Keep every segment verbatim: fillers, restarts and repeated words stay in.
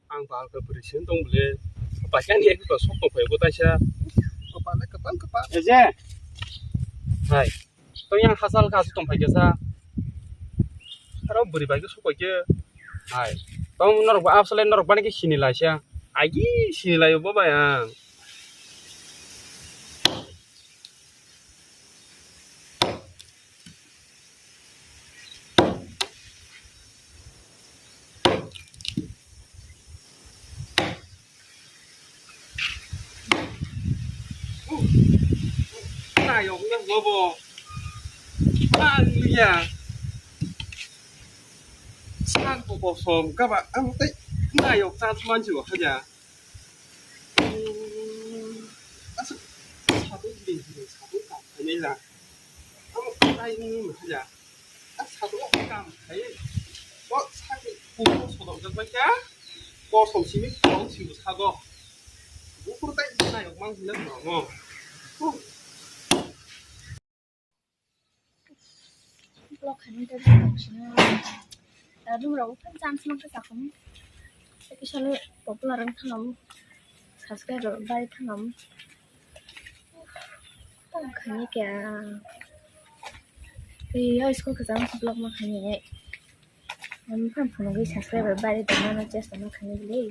Ang ba alka bwrwi sini tong bole. Paikani ek ba sok tong phai bo taisa. Kopal le kopal kopal. Eje. Hai. To yang hasal ka tong phai kesa. Aro bwrwi bai ke sok phai ke. Hai. Tong norok ba apsale norok bani ke sini laisa. Agi sini layo bo bai ang. Nayok nang bobo. Mangliya. Sak bo kosom kaba ang tei nayok chance mansi bo haja. Aswk satung bini bini satung kam khainai la. Amo khlai wngwi mahaja. A satung o kam khai. Bo sakni kuku sodok jak bai kha. Kosom simi kong sibu sago. Bukur tai nayok mang hina tongo. Vlog khaina tei vlog sina. Room rok phano chance mang kha sakhumu. Tei kisa le popular wng thangam. Subscriber bai thangam. Tamo khaini kya. Tei o school kwchang vlog ma khaini. Ang phano phunugwi subscriber bai tongmano chesta ma khaini le.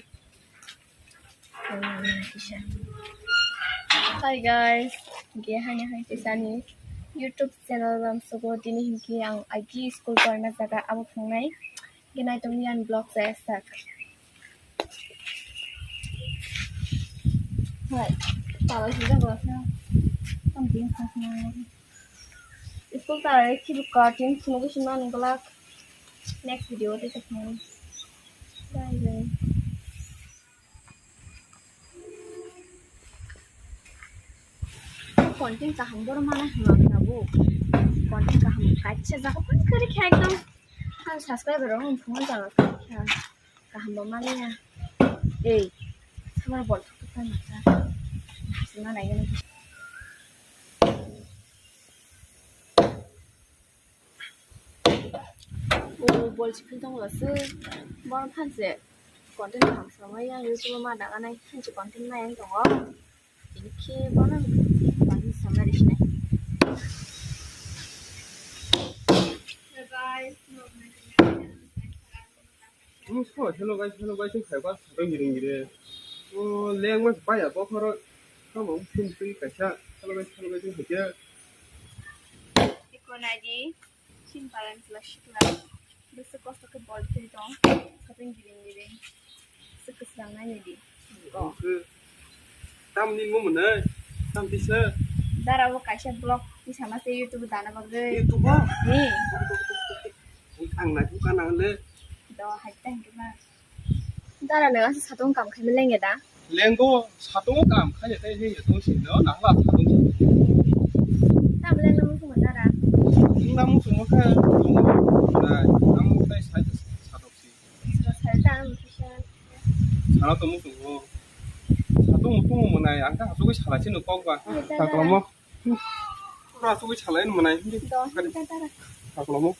Hi guys, hinkhe haini hai kisani YouTube channel ram sugo tini hinkhe ang aiki school porna jaga abo phungnai hinkhe naitongni ani vlog chaya sak. Hai, tala sijak rasa. Tamo tini sakna. School tara khibi cutting phunugwi sima nungglak. Next video o tei sakna. Bye bye. Content kaham borok mana hwnma hwnma bo. Content kaham kaisa jaga phano kwrwi khe ekdom. Ang subscriber rok wng thungma jaga kha. Kaham bo maliya. Ei, samar bol thuk thuk kha masa. Hasima nai gana. O bol si phil tongo se. Bol phan se. Content kaham samai yang YouTube ma daga nai phan se content nai yang tongo. Ini khe bono bani samna risi nai. Bye bye. Hello guys, hello guys, wng khaikha satung giring giring. O lengma se paya bokhoro. Tamo phun twi kaisa. Hello guys, hello guys, wng khaikha. Iko naidi. Chini parents la sikla. Bwswk kosto khe bol phil tong. Satung giring giring. Swk swrang nai di. Tamni mo mwnai? Tam tisa? Dara bo kaisa vlog tisa ma se YouTube dana bagwi. YouTube o? Ni. Ang nai buka nang le. Do hai tang khe ma. Dara le asa satung kam khai lenge da. Lengo satung kam khai le tai lenge to si no na la satung. Tam leng na musu dara. Ing na musu mo kha. Nai, ang tai sai satung si. Sila sai ta ang kisa. Sana to musu mo. Satung musu mo nai ang ta hasugwi salai si no kok ba. Ai, ta Sakla dara. Mo. Pura asugwi salai manai hindi. Do, Kari. Hinta dara. Saklomo.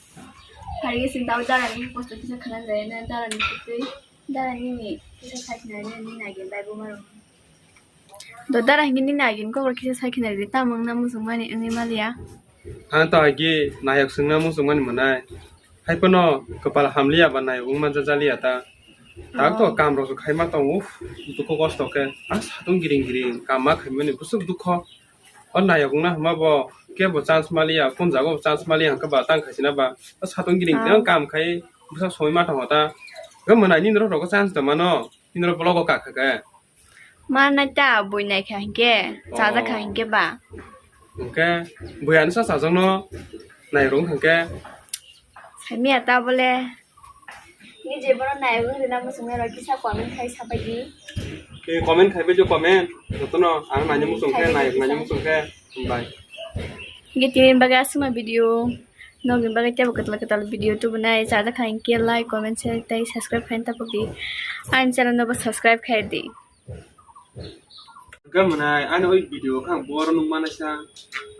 Kari sing tau dara ni posto kisa khana jai na dara ni putui. Dara ni ni kisa sai khna ni ni nai gen bai bo maro. Do dara hingi ni nai gen ko kisa sai khna ri ta mung na musung mani wngwi maliya. Ang to agi nayok sungna musung mani manai. Hai pono kwpal hamliya ba nayok wngma jajaliya ta. Tak to kam rok khai ma tong uf. Dukho kosto khe. Ah, satung giring giring kam ma khai mani busuk dukho. O nayok wngna hwnma bo kebo chance maliya, phone jago bo chance maliya hwnkhe ba tang khaisina ba. O satung giring tang kam khai bwsa soi ma tongo ta. Hwnkhe mwnai nini rok rogo chance da mano. Nini rok vlog o kha kha khe. Ma nai ta bui nai kha hinkhe, chajak kha hinkhe ba. Hwnkhe bui ani sa chajak no nai rung hinkhe. Saimia ta bole. Ni je bono nai rung rina muchung nai rok kisa comment khai sapai di. Ke comment khai bai jo comment. Jotono ang nai muchung khe, nai nai muchung khe. Bye. Nge tini bagwi aswkma video. Nokni bagwi teibo kwtal kwtal video tubunai chajak kha hinkhe like, comment, share tei subscribe khaina tapuk di. Ani channel no bo subscribe khai di. Hwnkhe mwnai ani oi video khe ang boro nung manaisa.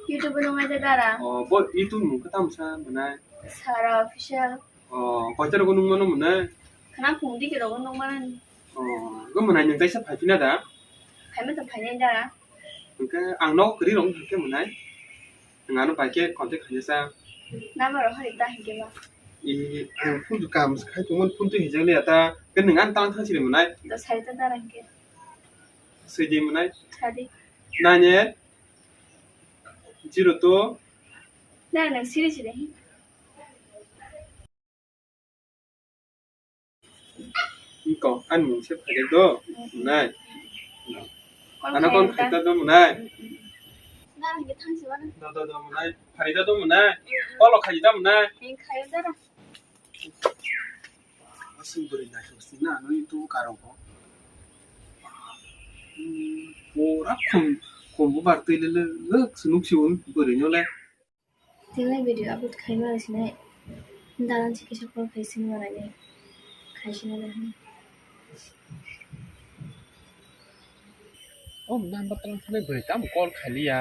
YouTube o nung ai de dara. O bo YouTube mung khe tamo sa mwnai? Sara official. O koita rogo nung mano mwnai? Khna phung digi rogo nung mano. Oh, go mwnai nwng kaisa phaipina da? Phaima tong phainai da. Hwnkhe ang nogo kwrwi rok wngkha khe mwnai. Nwng ano bai khe contact khainasa. Number rok hari ta hinkhe ba. I, ang phone tu kam khai tongmani phone tu hijak liya ta. Khe nwng ano tang thang sini mwnai. Da sai ta dara hinkhe. Sui di mwnai. Sadi. Nine eight zero two. Na, nwng siri siri. Iko, ani mung se phaijak do, mwnai. Ano kon khaita do, mwnai. Na, hingke thang si mano. Do, do, do, mwnai. Pharida do, mwnai. Kolo khaita, mwnai. Hing khayo dara. Aswng bwrwi naithok sina ano YouTube karongo. Hmm, pura khum, khum bubar twi le le lwk se nuk si un bwrwi no le. Tingle video upload khaima sinai dalan se kisa call khai sini manai khaisina le. O number tang thani bwrwi tamo call khailiya.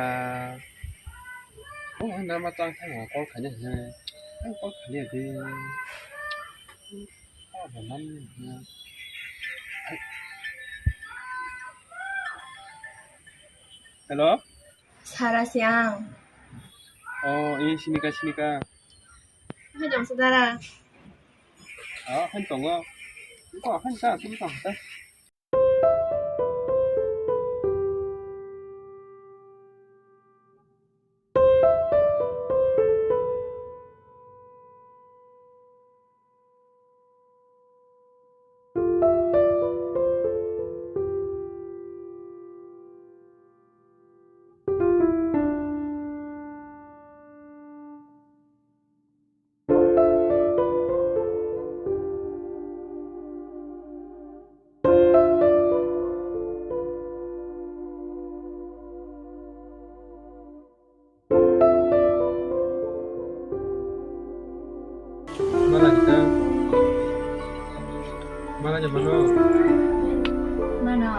O number tang thani call khaina he. Ang call khailiya de. O bo man he. Hello? Sara se ang. O, e sinika sinika. Hai dong se dara. O, hai tongo. Ko hai sa sini tong. Mala kita. Mala jaba no. Mano.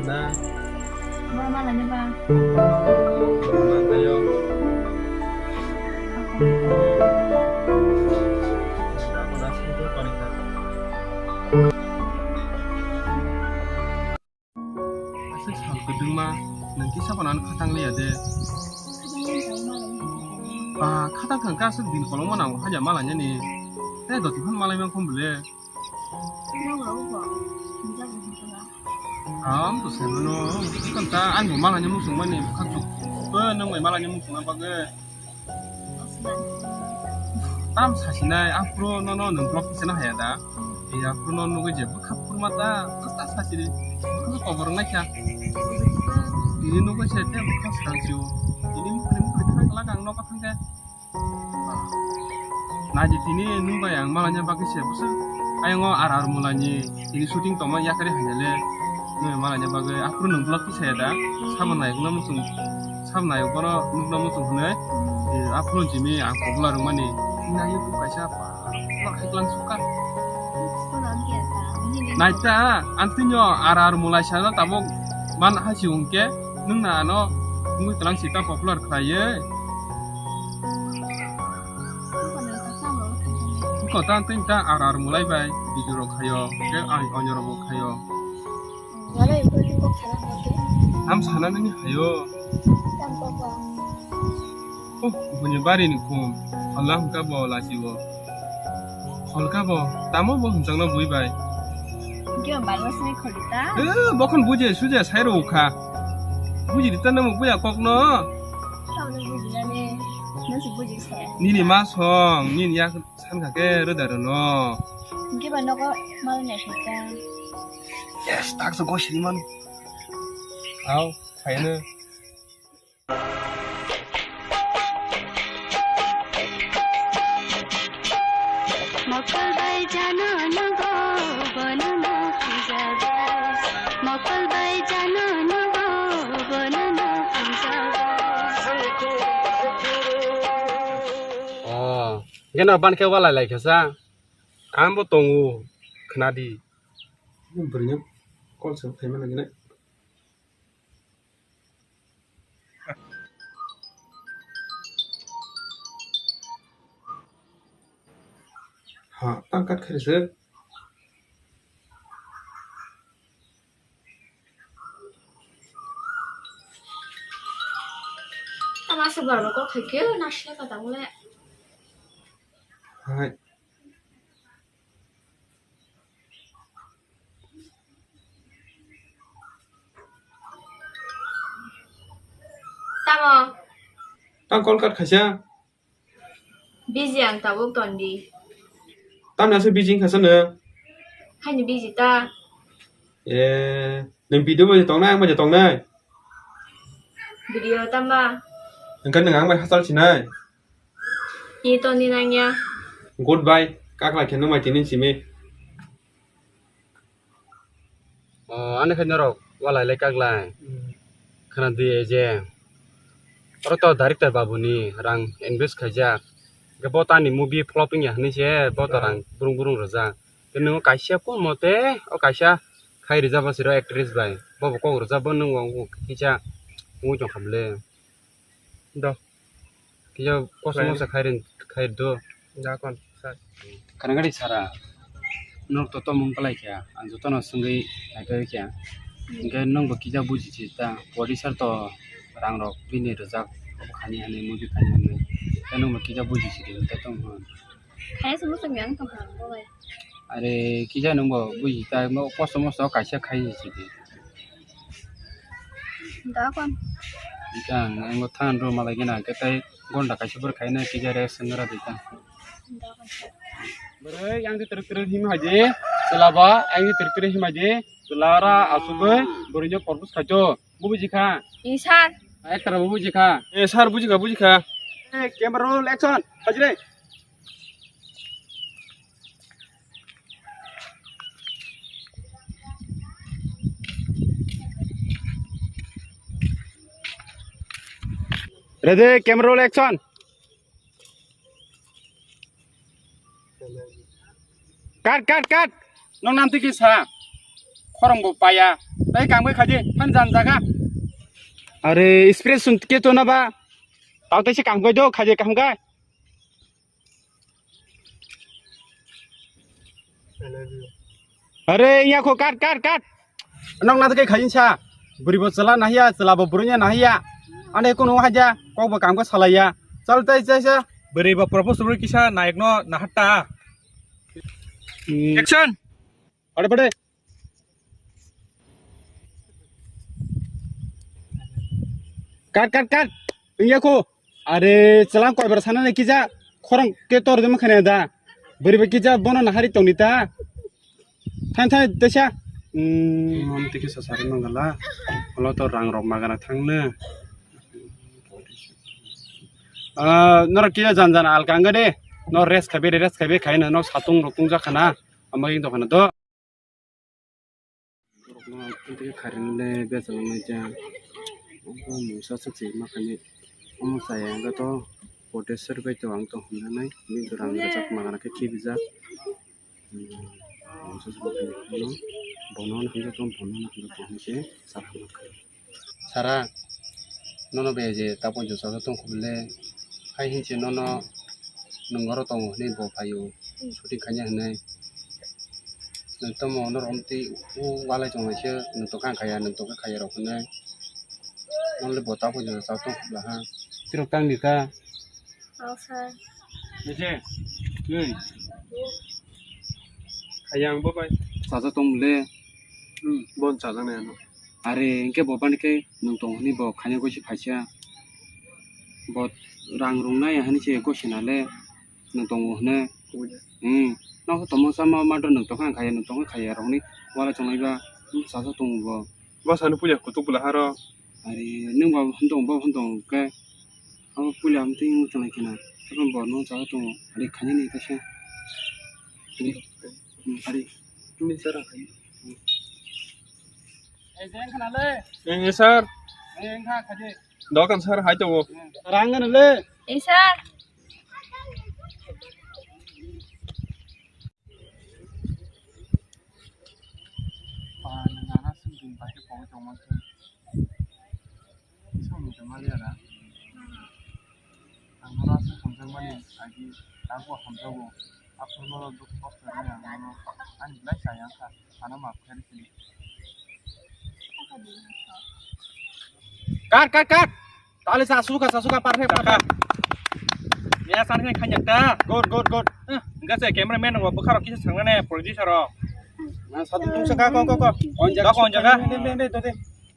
Na. Mala jaba. Mala tayo. Aku na sini tu paling tak. Aswk sal kwdwngma, nwng kisa phano ano khatang liya de. Ba, khatang thang khe aswk din kolokma nango, haja malainani. Tei doti phano malai mankha bole. Am to sai mano, chikon ta, ang bo malaina muchung mani, bwkha chuk, bo nwng bai malaina muchung na bagwi. Tam sasinai, aphuru nono nwng block tisana haya da? Iya, aphuru no nugui je bwkha phurma ta, ta sasiri, bwkha kobor wngnaikha. Tini nugui se te bwkha swrang sio. Tini mukhri mukhri thang glak ang nogo thangkhe. Naidi tini nwng bai ang malaina bagwi se bwswk ayang o R R Mulani tini shooting tongma yakarwi hainale nwng malaina bagwi aphuru nwng vlog tisaya da sabo naikna muchung sabo naikno nukna muchung hwnwi aphuru jimi ang popular wngmani naio kaisa popular khaiklang sukha. Naita ang tini R R Mulai sana tabuk man hasi hwnkhe nwng na ano wngwi tlang sita popular khlaiwi. Ko ta tei ta R R Mulai bai video rok khayo, tei ang onyo rok bo khayo. Am sana nini hayo. Oh, buni bari ni khum. Allah hwnkha bo lachi bo. Holka bo, tamo bo hwnjakno bui bai. Hwnkhe ang barwa sini kholi ta? Eh, bokhon buje suje sai rw kha. Buji rita namo buya kokno. Tamni buji nani, nasi buji se. Nini ma song, nini yak san kha khe rwda rwno. Hwnkhe ba nogo mal ne kha ta. Yes, tak so go sini man. Au, khaino. Mokol bai jano nogo bono no hamjago. Mokol bai jano nogo bono no hamjago. Oh, geno ban khe walai lai khe sa. Ang bo tongo, khna di. Bwrwino call se phaima nangina. Ha, tang kat khe se. Aswk bar bar kok khai khe nasle ka tangmole. Hai. Tamo? Tang call cut khaisa. Busy ang tabuk tondi. Tamni aswk busy wngkha sano? Haini busy ta. Eh, nwng video bai tongnai, ang bai tongnai? Video tamba? Hwnkhe nwng ang bai hachal sinai? Ni toni nangya. Goodbye, kaklai khe nwng bai tini simi. O, ani khe norok walai lai kaklai. Hmm. Khana di je. Oro to director babu ni rang invest khaijak. Hwnkhe bo tani movie flopping ya hinwi se bo to rang burung burung rwjak. Tei nwng kaisa kun mote o kaisa khai rwjak bo siro actress bai. Bo bo kok rwjak bo nwng o kisa wngwi tong kha bwle. Do. Kisa kosom Right. Mosa khai rin khai do. Da kon, sir. Kanagari sara. Nok to tomung kalai kya. Ang joto no sungwi naikai kya. Hingke nung bo kisa buji si ta. Pori sir to rang rok bini rwjak. Obo khani hani muji khani hani. Tei nung bo kisa buji si de ta tong hwn. Kaya se muchung yang tong kha bo bai. Are kisa nung bo buji ta mo kosom mosa kaisa khai si de. Da kon. Hingke ang, ang bo than ro malai gana hingke tei gonda kaisa bwrwi khaina kisa rest wngna di ta. Da kon. Bwrwi yang di twrwk twrwk him haji, chwla ba yang di twrwk twrwk him haji, chwla ra asugwi bwrwi no propose khaito. Bo buji kha? Ee, sir. Actor bo buji kha? Ee, sir, buji kha, buji kha. Ee, camera roll, action. Hajire. Ready, camera roll, action. Cut, cut, cut. Nong nam tiki sa. Khorong bo paya. Tai kang bai khaji, phan jan jaga. Are, expression ke to na ba. Tao tai se kang bai do, khaji kang gai. Are, iya ko cut, cut, cut. Nok na ke khain sa. Bwrwi bo chwla nahiya, chwla bo bwrwi nahiya. Ane kuno haja, kok bo kang bo salaiya. Chal tai chai sa. Bwrwi bo propose rwi kisa nayek no nahatta. Hmm. Action. Pade pade. Cut, cut, cut. Iya ko. Are, chwla koi bara sana ne kija. Khorang ke tor de makhane da. Bwrwi ba kija bono nahari tongni ta. Than than tesa. Hmm. Mon tiki sasari mangala. Olo to rang rok magana thangne. Ah, norok kija jan jan alka angade. No rest khabe, rest khabe khaina no satung rok tungjakhana. Amaging dokhana do. Borokno tei kharinle bejak wngnai ja. Obo mungsa swk se ma khainai. Omo chaya wngkha to Koteser bai to ang to hwnjanai. Bini jora ang rwchapma gana khe khibijak. Mungsa swk ma khainai bono, bono hwnjak tong, bono hwnjak tong hinwi se sa hamjak kha. Sara, nono bai je ta poito chajak tong kho bole, hai hinse nono nwng oro tongo hinwi bo phaio, shooting khaina hinwi. Nwng tamo norok tei o walai tongnaisio, nwng tongkha ang khaiya, nwng tongkha khaiya rok hinwi. Nonle bo ta poito chajak tong kho bwla ha. Tirok tang di kha. Oh, sir. Ese, nei. Ayang bo bai. Chaja tong le. Hmm, bon chaja nai ano. Are, hingke bo bani khe nwng tong hwnwi bo khaina goi se phaisa. Bo rang rung nai hwnwi se goi se nale nwng tongo hwnwi. Hmm, nokho tongma sama madra nwng tongkha ang khaiya, nwng tongkha khaiya rokni wala chongnai ba, hmm, chaja tongo bo. Bwsano puila kutuk bwla haro. Ari nwng ba hwn tong, bo hwn tong khe. Abo puila hwn twi wng tong lai khena. Abo bo no cha tong, ari khaina ni kaisa. Ari, hmm, ari. Ni sara khai. Ei, jeng khana le. Ei, sir. Ei, engkha khaje. Dokan sir, hai tongo. Rang ngana le. Ei, sir. Ba, nana sing din bai khe pogwi tongma khe. Song ni tongma liya na. Ang no rasa hamjakmani agi, abo hamjago. Aphuru no duk kosto rini ang no. Ani belai saya kha, ano maaf khe rikini. Cut, cut, cut. Ali sa suka, sa suka, par he, par he. Ya, san he, khanya ta. Good, good, good. Enggak sih, cameraman rok, bukharo kisa sangnane, producer rok. Na, satu tung saka, ko, ko, ko. On jaga, on jaga. Dok, on jaga. Dek, dek, dek, dek.